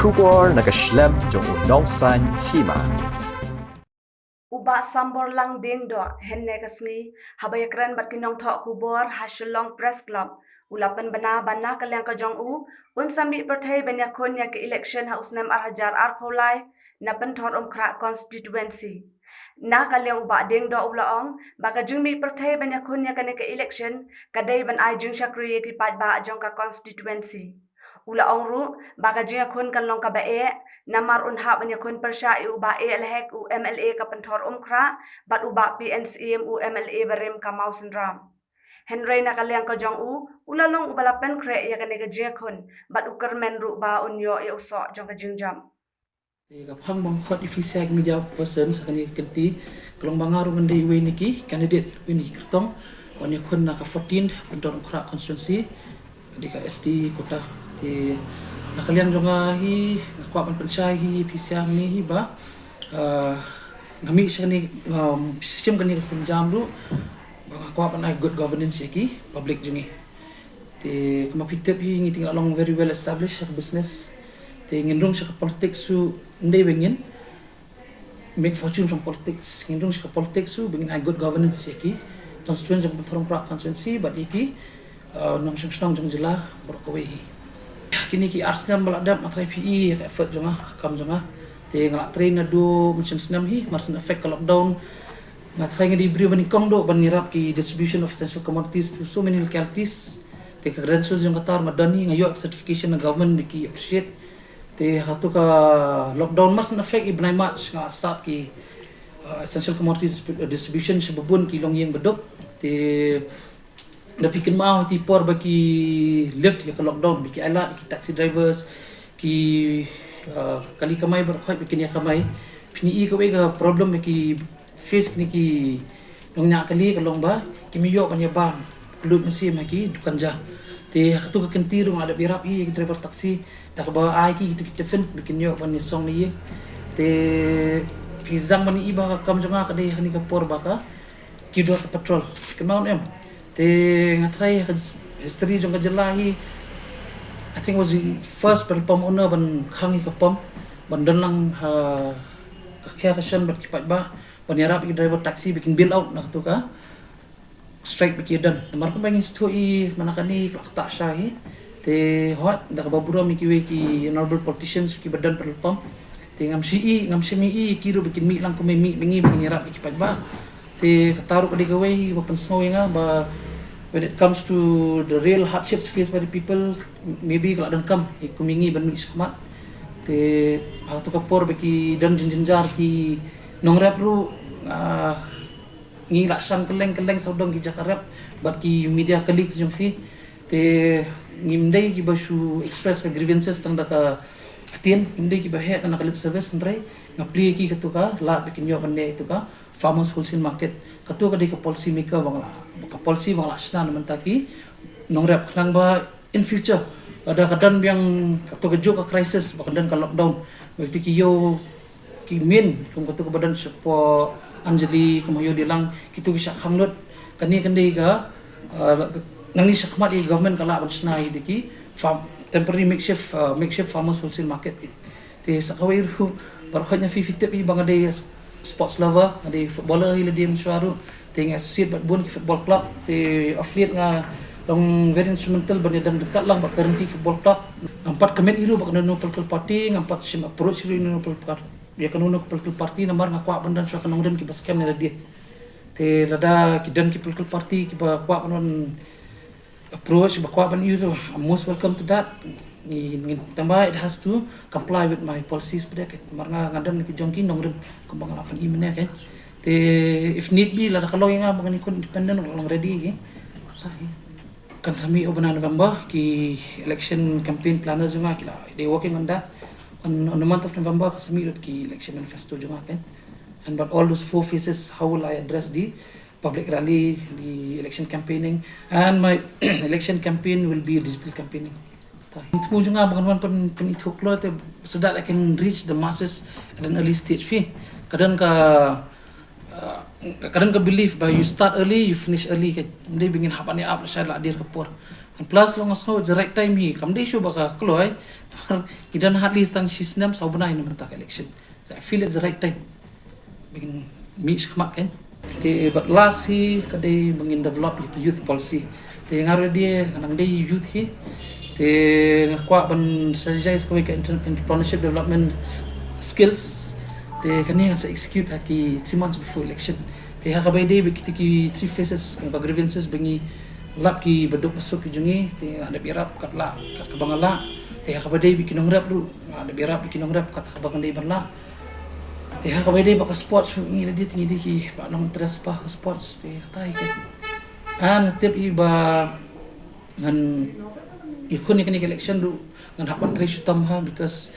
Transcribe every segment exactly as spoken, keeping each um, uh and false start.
Khubor na ka shlem jong u Nongsaiñ Hima. U Bah Samborlang Diengdoh hynne ka sngi haba ïakren bad ki nongthoh khubor ha Shillong Press Club, u la pynbna ba na ka liang ka jong u, un sa mih pyrthei ban ïakhun ïa ka election ha u snem ar hajar arphew lai na Pynthorumkhrah constituency. Na ka liang u Bah Diengdoh u la ong ba ka jingmih pyrthei ban ïakhun ïa kane ka election ka dei ban ai jingshakri ïa ki paidbah jong ka constituency. U la ong ruh ba ka jingïakhun kan long kaba eh, namar un hap ban ïakhun pyrshah ïa u Bah A L Hek, u M L A ka Pynthorumkhrah, bad u Bah P N Syiem, u M L A barim ka Mawsynram. Hynrei na ka liang ka jong u, u la long uba la pynkhreh ïa kane ka jingïakhun, bad u kyrmen ruh ba un ïoh ïa u soh jong ka jingjop. Te ka phang ba nga khot ïa phi sha ki media person sha kane ka kynti, ka long ba nga ruh ngan dei iwei na ki candidate, iwei na ki kyrtong ban ïakhun na ka fourteenth Pynthorumkhrah constituency, ka dei ka S T quota. Te na ka liang jong nga hi, nga kwah ban pynshai hi ïa phi sha kane hi ba, ah, nga mih sha kane, um, shim kane ka sienjam ruh ba nga kwah ban ai good governance ïa ki public jong ngi. Te kumba phi tip hi, ngi te ngi la long very well established ha ka business. Te ngin rung sha ka politics ruh ym dei ba ngin make fortune from politics. Ngin rung sha ka politics ruh ba ngin ai good governance ïa ki constituents jong Pynthorumkhrah constituency bad ïa ki, uh, nongshong shnong jong jylla baroh kawei hi. Kine ki ar snem ba la dep, nga tharai phi i ïa ka effort jong nga, ka kam jong nga. Te nga la trei naduh mynshem snem hi, mar shen effect ka lockdown. Nga tharai nga dei briew ba nyngkong duh ban ïarap ki distribution of essential commodities to so many localities. Te ka credentials jong kata ruh nga don hi, nga ïoh certification na government, ki appreciate. Te ha katu ka lockdown, mar shen effect i bnai March nga start ki, uh, essential commodities distribution sha ba bun ki longïing baduk. Te da phi kynmaw ha kiti por ba ki lift ïa ka lockdown, ba ki ailad ïa ki taxi drivers, ki, uh, kali kamai baroh khoit ba kin ïa kamai. Phin i kawei ka problem ba ki face kine ki nongñiah kali ka long ba kim ïoh ban ïa bam kylluid mynsiem ha ki dukan ja. Te ha katu ka kynti ruh nga dep ïarap ïa ki driver taxi da kaba ai ki kitu ki tiffin ba kin ïoh ban ïa song na ïing. Te phi sdang ban i ba ka kam jong nga ka dei ha kane ka por ba ka kiew doh ka petrol. Kynmaw em. Te nga tharai ha ka history jong ka jylla hi, I think was the first petrol pump owner ban khang ïa ka pump, ban don lang ha ka khia ka shan bad ki paidbah, ban ïarap ïa ki driver taxi ba kin bail out na katu ka strike ba ki don. Namar kumba ngi sngewthuh hi, mynta kane ka la ktah sha hi. Te hooid, da kaba burom ïa kiwei ki honorable politicians kiba don petrol pump. Te ngam shym i, ngam shym i ïa ki ruh ba kin mih lang kumba mih ma ngi ba ngin ïarap ïa ki paidbah. Te kata ruh ka dei kawei hi ba pynsngew ïa nga ba when it comes to the real hardships faced by the people, maybe ka la donkam ïa kum ïa ngi ban mih shakhmat. Te ha katu ka por ba ki don jingjynjar ki nongrep ruh, ah, ngi la shang kylleng kylleng sawdong ki jaka rep bad ki media colleagues jong phi. Te ngim dei kiba shu express ka grievances tang da ka ktien, ngim dei kiba heh tang da ka lip service, hynrei nga plie ïa ki katu ka lad ba kin ïoh ban leh ïa katu ka farmers wholesale market. Katu ka dei ka policy maker ba nga la, ka policy ba nga la shna na mynta ki nongrep, khnang ba in future lada ka don biang katu ka juk ka crisis ba ka don ka lockdown, ba kito ki ïew ki mine kum katu kaba don shapoh Anjali, kum ha Ïewdialang, kito ki shah khang lut, kane kan dei ka, uh, nangne shakhmat ïa ka government ka lah ban shna ïa kito ki farm, temporary makeshift, uh, makeshift farmers wholesale market. Te sa kawei ruh, baroh khoit na phi phi tip hi ba nga dei sports lover, nga dei footballer hi lade mynshuwa ruh. Te nga associate bad bun ki football club, te of late nga long very instrumental ban ïadon ryngkat lang bad ka Ryntih Football Club. Ngam pat commit hi ruh bad kano kano political party, ngam pat shim approach ruh ïa kano kano political party, ïa kano kano political party namar nga kwah ban don shuwa ka nongrim kiba skhem ne lade. Te lada ki don ki political party kiba kwah ban wan approach, ba kwah ban ïoh, I'm most welcome to that. Ngi, ngi, tangba it has to comply with my policies, pdeng ka, namar nga, nga don ki jong ki nongrim kumba nga la pyni mynne, kan. Te if need be, lada ka long ïa nga ba ngan ïakhun independent, nga long ready, kan. Kan sa mih ha u bnai November, ki election campaign planners jong nga ki la, they working on that. On, on the month of November ka sa mih lut ki election manifesto jong nga, kan. And but all those four phases, how will I address the public rally, the election campaigning, and my election campaign will be digital campaigning. Te in thmu jong nga ba ngan wan pyn, pynithuh kloi te, so that I can reach the masses at an early stage. Phi, ka don ka, uh, ka don ka belief ba you start early, you finish early, kan. Ym dei ba ngin hap ban ïa ap lashai la dier ka por. And plus long as now it's the right time hi. Kam dei shu ba ka kloi. Ki don hardly tang shi snem saw bnai na mynta ka election. So I feel it's the right time. Ba ngin mih shakhmat kan. Te but last hi ka dei ba ngin develop ïa ki youth policy. Te nga already nga nang dei youth hi. Te nga kwah ban strategize kawei ka entre- entrepreneurship development skills. Te kane nga sa execute ha ki three months before election. Te ha kaba ïadei bad kita ki three phases kum ka grievances ba ngi lap ki baduk basuk ki jong ngi, te nga dep ïarap kat lah kat kaba nga lah. Te ha kaba ïadei bad ki nongrep ruh nga dep ïarap bad ki nongrep kat kaba nga dei ban lah. Te ha kaba ïadei bad ka sports ruh ngi la dei te ngi dei ki ba long interest ba ka sports te tai ka. Ah, nga tip i ba ngan ïakhun ïa kane ka election ruh ngan hap ban trei shitom ha because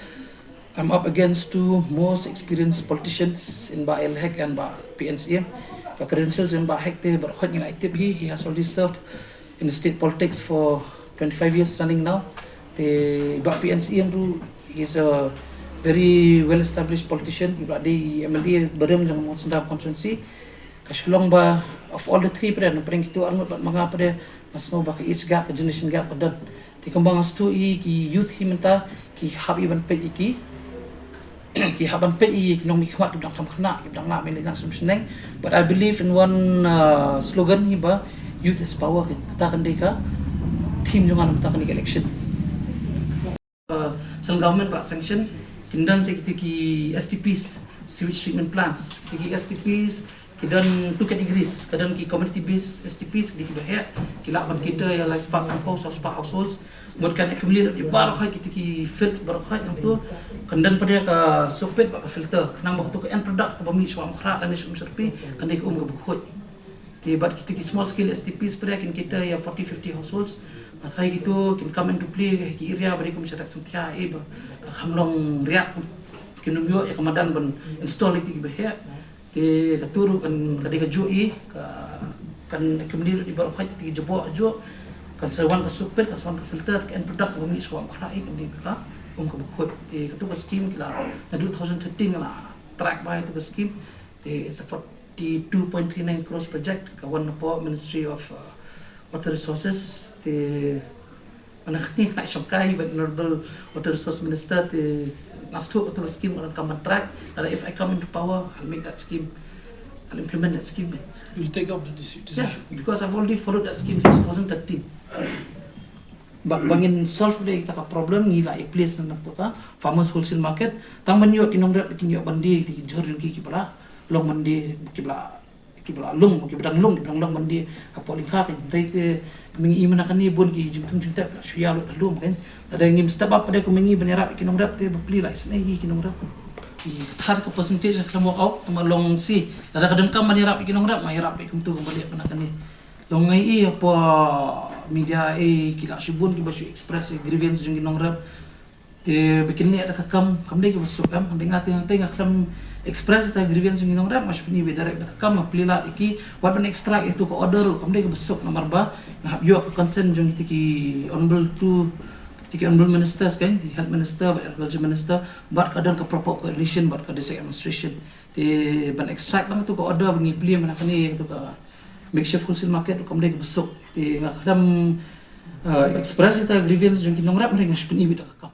I'm up against two most experienced politicians in Bah L Hek and Bah P N C M. Ka credentials in Bah Hek te baroh khoit ngi la tip hi, he has already served in the state politics for twenty-five years running now. Te Bah P N C M ruh, he's a very well established politician. Bah dei M L A barim jong Mawsynram constituency. Ka shu long ba of all the three pdeng, pdeng kitu arngut bad manga pdeng, nga sngew ba ka age gap, ka generation gap ka don. Te kumba nga sngewthuh i ki youth hi mynta ki hap i ban peit i ki ki hap ban peit i ki nongmihkhmat ki dang kham khynnah ki dang lah mynta dang sum shneng. But I believe in one uh, slogan hi ba youth is power, kata kan dei ka theme jong nga mynta kan dei ka election. Uh, central government ba sanction kin don sa kita ki S T Ps, sewage treatment plants, kita ki S T Ps ki don two categories, ka don ki community based S T Ps ki ba heh ki lah ban cater ïa lai spah samphaw saw spah households. Mut kan accumulate ïa baroh hai kita ki filth baroh hai nangtu kan don pat ka soak pit bad ka filter, khnang ba katu ka end product kaba mih shuwa ym khrah lane shuwa ym syrpi kan dei ka um kaba khuid. Te bad kita ki small scale S T Ps pat kin cater ïa forty fifty households. Bad hynrei kitu kin come into play ha ki area ba dei kum sha Rek Sumtia, eh, ba ka kham long riak, kin ym ïoh ïa ka madan ban install ïa kita ki ba heh. Te katu ruh kan ka dei kajuh i ka kan accumulate ïa baroh hai kita ki jaboh juh. Kan sa wan ka soak pit, kan sa wan ka filter, ka end product kaba mih shuwa ym khrah i kan dei ka um kaba khuid. Te katu ka scheme ki la naduh two thousand thirteen la track ba ïa katu ka scheme. Te it's a forty-two point three nine crores project ka wan napoh Ministry of uh, Water Resources. Te mynta kane nga shongkai bad Honorable Water Resource Minister, te nga sngewthuh katu ka scheme kan come on track. Lada if I come into power, I'll make that scheme, I'll implement that scheme. You'll take up the deci- Yeah, decision. Because I've already followed that scheme since two thousand thirteen. Ba ba ngin solve dei kita ka problem ngi la i place na katu ka farmers wholesale market. Tang ban ïoh ki nongrep kin ïoh ban die ïa ki jhur jong ki ki ba la long ban die, ki ba la ki ba la lung, ki ba dang lung, ki ba dang long ban die hapoh lyngkha kan. Hynrei te mynta i mynta kane bun ki jingthung jingtep la shu ïa lut ha lum kan. Lada ngim step up pat kum mynta ban ïarap ïa ki nongrep te bapli la isynei ïa ki nongrep. Ki thad ka percentage ka khlem work out, tang ba long shi. Lada ka donkam ban ïarap ïa ki nongrep nga ïarap ïa kumtu kumba leh mynta kane. Long nga i hapoh media, eh, ki la shibun kiba shu express ïa grievance jong ki nongrep. Te ba kin leh da ka kam kam dei kaba suk em, hynrei nga te nga te nga khlem express ïa ka grievance jong ki nongrep, nga shu pyni ba direct da ka kam, nga plie lad ïa ki, wat ban extract ïa katu ka order ruh kam dei kaba suk namar ba nga hap ïoh ka consent jong kita ki honorable two, kita ki honorable ministers kan, ki health minister bad agriculture minister, bad ka don ka proper coordination bad ka district administration. Te ban extract tang katu ka order ba ngi plie mynta kane ïa katu ka makeshift wholesale market ruh kam dei kaba suk. Te nga khlem, eh, express ïa ka grievance jong ki nongrep, hynrei nga shu pyni beit da ka kam.